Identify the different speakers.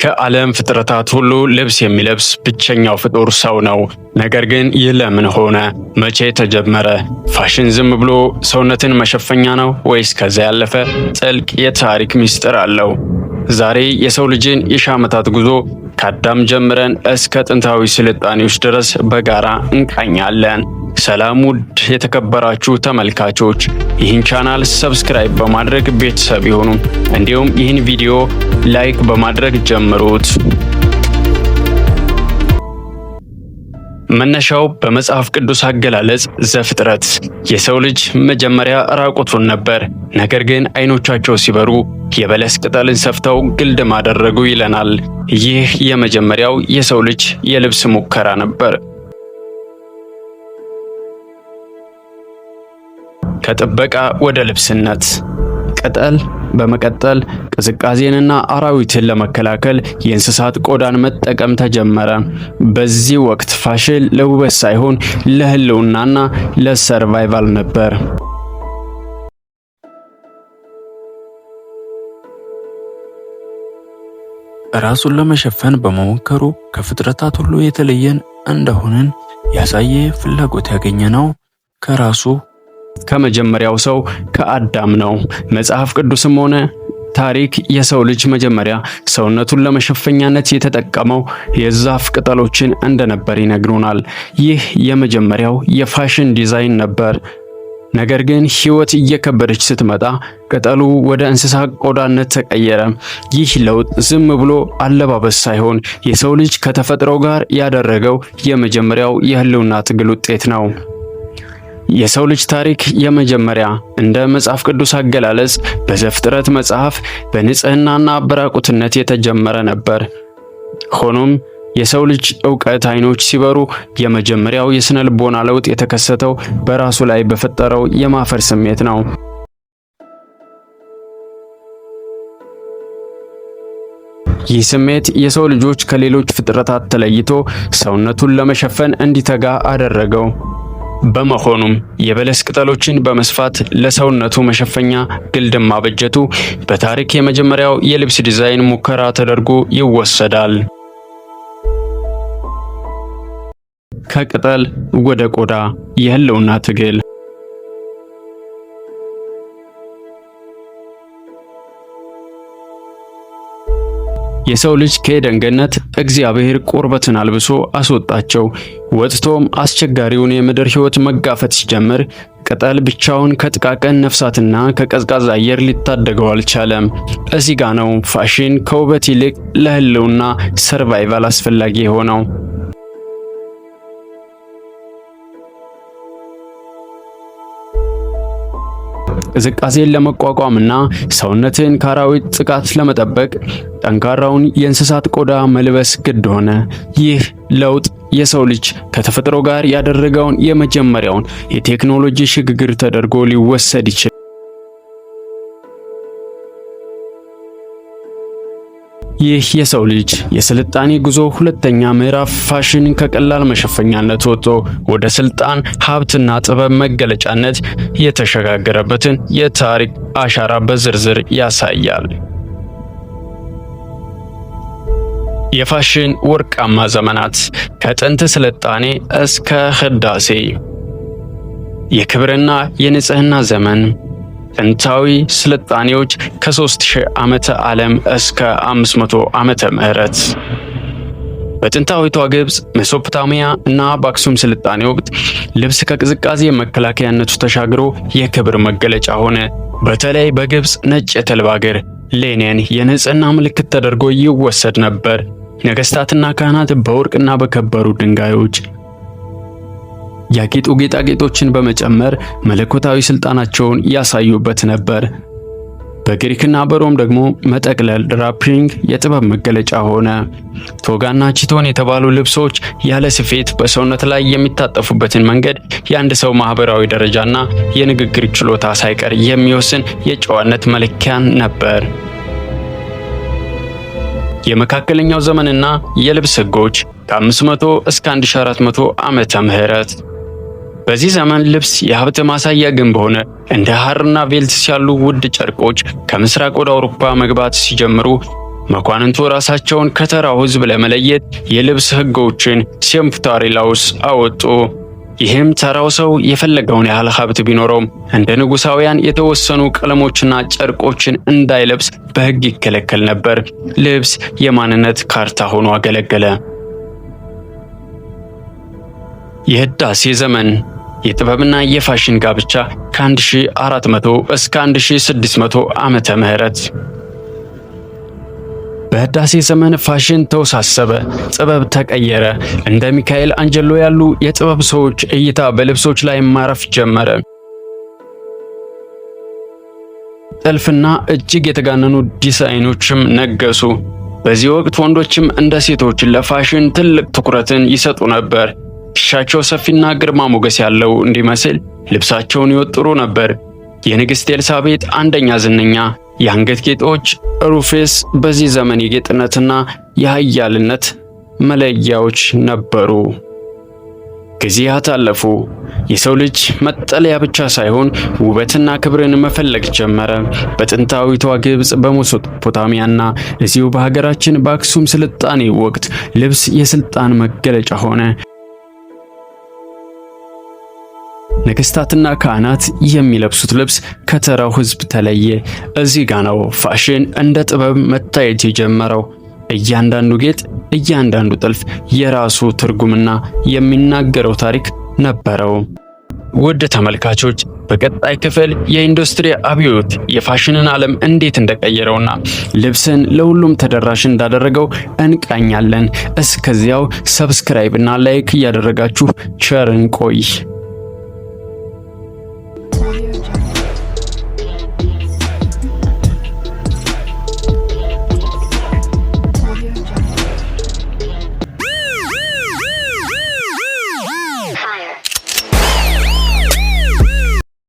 Speaker 1: ከዓለም ፍጥረታት ሁሉ ልብስ የሚለብስ ብቸኛው ፍጡር ሰው ነው። ነገር ግን ይህ ለምን ሆነ? መቼ ተጀመረ? ፋሽን ዝም ብሎ ሰውነትን መሸፈኛ ነው ወይስ ከዚያ ያለፈ ጥልቅ የታሪክ ምስጢር አለው? ዛሬ የሰው ልጅን የሺህ ዓመታት ጉዞ ከአዳም ጀምረን እስከ ጥንታዊ ስልጣኔዎች ድረስ በጋራ እንቃኛለን። ሰላም ውድ የተከበራችሁ ተመልካቾች፣ ይህን ቻናል subscribe በማድረግ ቤተሰብ ይሁኑ። እንዲሁም ይህን ቪዲዮ like በማድረግ ጀምሩት። መነሻው በመጽሐፍ ቅዱስ አገላለጽ ዘፍጥረት የሰው ልጅ መጀመሪያ ራቁቱን ነበር፣ ነገር ግን ዓይኖቻቸው ሲበሩ የበለስ ቅጠልን ሰፍተው ግልድም አደረጉ ይለናል። ይህ የመጀመሪያው የሰው ልጅ የልብስ ሙከራ ነበር። ከጥበቃ ወደ ልብስነት ቅጠል በመቀጠል ቅዝቃዜንና አራዊትን ለመከላከል የእንስሳት ቆዳን መጠቀም ተጀመረ። በዚህ ወቅት ፋሽን ለውበት ሳይሆን ለህልውናና ለ survival ነበር።
Speaker 2: ራሱን ለመሸፈን በመሞከሩ ከፍጥረታት ሁሉ የተለየን እንደሆንን ያሳየ ፍላጎት ያገኘ ነው ከራሱ
Speaker 1: ከመጀመሪያው ሰው ከአዳም ነው። መጽሐፍ ቅዱስም ሆነ ታሪክ የሰው ልጅ መጀመሪያ ሰውነቱን ለመሸፈኛነት የተጠቀመው የዛፍ ቅጠሎችን እንደነበር ይነግሩናል። ይህ የመጀመሪያው የፋሽን ዲዛይን ነበር። ነገር ግን ሕይወት እየከበደች ስትመጣ ቅጠሉ ወደ እንስሳ ቆዳነት ተቀየረ። ይህ ለውጥ ዝም ብሎ አለባበስ ሳይሆን የሰው ልጅ ከተፈጥሮ ጋር ያደረገው የመጀመሪያው የህልውና ትግል ውጤት ነው። የሰው ልጅ ታሪክ የመጀመሪያ እንደ መጽሐፍ ቅዱስ አገላለጽ በዘፍጥረት መጽሐፍ በንጽህናና በራቁትነት የተጀመረ ነበር። ሆኖም የሰው ልጅ ዕውቀት አይኖች ሲበሩ የመጀመሪያው የስነ ልቦና ለውጥ የተከሰተው በራሱ ላይ በፈጠረው የማፈር ስሜት ነው። ይህ ስሜት የሰው ልጆች ከሌሎች ፍጥረታት ተለይቶ ሰውነቱን ለመሸፈን እንዲተጋ አደረገው። በመሆኑም የበለስ ቅጠሎችን በመስፋት ለሰውነቱ መሸፈኛ ግልድም ማበጀቱ በታሪክ የመጀመሪያው የልብስ ዲዛይን ሙከራ ተደርጎ ይወሰዳል። ከቅጠል ወደ ቆዳ የህልውና ትግል። የሰው ልጅ ከኤደን ገነት እግዚአብሔር ቁርበትን አልብሶ አስወጣቸው። ወጥቶም አስቸጋሪውን የምድር ሕይወት መጋፈጥ ሲጀምር ቅጠል ብቻውን ከጥቃቅን ነፍሳትና ከቀዝቃዛ አየር ሊታደገው አልቻለም። እዚህ ጋ ነው ፋሽን ከውበት ይልቅ ለህልውና survival አስፈላጊ የሆነው። ቅዝቃዜን ለመቋቋምና ሰውነትን ከአራዊት ጥቃት ለመጠበቅ ጠንካራውን የእንስሳት ቆዳ መልበስ ግድ ሆነ። ይህ ለውጥ የሰው ልጅ ከተፈጥሮ ጋር ያደረገውን የመጀመሪያውን የቴክኖሎጂ ሽግግር ተደርጎ ሊወሰድ ይችላል። ይህ የሰው ልጅ የስልጣኔ ጉዞ ሁለተኛ ምዕራፍ ፋሽን ከቀላል መሸፈኛነት ወጥቶ ወደ ስልጣን፣ ሀብትና ጥበብ መገለጫነት የተሸጋገረበትን የታሪክ አሻራ በዝርዝር ያሳያል። የፋሽን ወርቃማ ዘመናት ከጥንት ስልጣኔ እስከ ህዳሴ፣ የክብርና የንጽህና ዘመን፣ ጥንታዊ ስልጣኔዎች ከ3000 ዓመተ ዓለም እስከ 500 ዓመተ ምህረት። በጥንታዊቷ ግብፅ፣ ሜሶፖታሚያ እና በአክሱም ስልጣኔ ወቅት ልብስ ከቅዝቃዜ መከላከያነቱ ተሻግሮ የክብር መገለጫ ሆነ። በተለይ በግብፅ ነጭ የተልባ እግር linen የንጽህና ምልክት ተደርጎ ይወሰድ ነበር። ነገስታትና ካህናት በወርቅና በከበሩ ድንጋዮች ያጌጡ ጌጣጌጦችን በመጨመር መለኮታዊ ስልጣናቸውን ያሳዩበት ነበር። በግሪክና በሮም ደግሞ መጠቅለል draping የጥበብ መገለጫ ሆነ። ቶጋና ቺቶን የተባሉ ልብሶች ያለ ስፌት በሰውነት ላይ የሚታጠፉበትን መንገድ የአንድ ሰው ማህበራዊ ደረጃና የንግግር ችሎታ ሳይቀር የሚወስን የጨዋነት መለኪያን ነበር። የመካከለኛው ዘመንና የልብስ ህጎች ከ500 እስከ 1400 ዓመተ ምህረት። በዚህ ዘመን ልብስ የሀብት ማሳያ ግንብ ሆነ። እንደ ሐርና velvet ያሉ ውድ ጨርቆች ከምስራቅ ወደ አውሮፓ መግባት ሲጀምሩ መኳንንቱ ራሳቸውን ከተራው ሕዝብ ለመለየት የልብስ ሕጎችን sumptuary laws አወጡ። ይህም ተራው ሰው የፈለገውን ያህል ሀብት ቢኖረውም እንደ ንጉሳውያን የተወሰኑ ቀለሞችና ጨርቆችን እንዳይለብስ በሕግ ይከለከል ነበር። ልብስ የማንነት ካርታ ሆኖ አገለገለ። የህዳሴ ዘመን፣ የጥበብና የፋሽን ጋብቻ፣ ከ1400 እስከ 1600 ዓመተ ምህረት። በህዳሴ ዘመን ፋሽን ተወሳሰበ፣ ጥበብ ተቀየረ። እንደ ሚካኤል አንጀሎ ያሉ የጥበብ ሰዎች እይታ በልብሶች ላይ ማረፍ ጀመረ። ጥልፍና እጅግ የተጋነኑ ዲዛይኖችም ነገሱ። በዚህ ወቅት ወንዶችም እንደ ሴቶች ለፋሽን ትልቅ ትኩረትን ይሰጡ ነበር። ትከሻቸው ሰፊና ግርማ ሞገስ ያለው እንዲመስል ልብሳቸውን ይወጥሩ ነበር። የንግሥት ኤልሳቤጥ አንደኛ ዝነኛ የአንገት ጌጦች ruffles በዚህ ዘመን የጌጥነትና የኃያልነት መለያዎች ነበሩ። ጊዜያት አለፉ። የሰው ልጅ መጠለያ ብቻ ሳይሆን ውበትና ክብርን መፈለግ ጀመረ። በጥንታዊቷ ግብጽ፣ በሜሶፖታሚያና እዚሁ በሀገራችን በአክሱም ስልጣኔ ወቅት ልብስ የስልጣን መገለጫ ሆነ። ነገስታትና ካህናት የሚለብሱት ልብስ ከተራው ህዝብ ተለየ። እዚህ ጋ ነው ፋሽን እንደ ጥበብ መታየት የጀመረው። እያንዳንዱ ጌጥ፣ እያንዳንዱ ጥልፍ የራሱ ትርጉምና የሚናገረው ታሪክ ነበረው። ውድ ተመልካቾች፣ በቀጣይ ክፍል የኢንዱስትሪ አብዮት የፋሽንን ዓለም እንዴት እንደቀየረውና ልብስን ለሁሉም ተደራሽ እንዳደረገው እንቃኛለን። እስከዚያው subscribe እና like እያደረጋችሁ ቸር እንቆይ።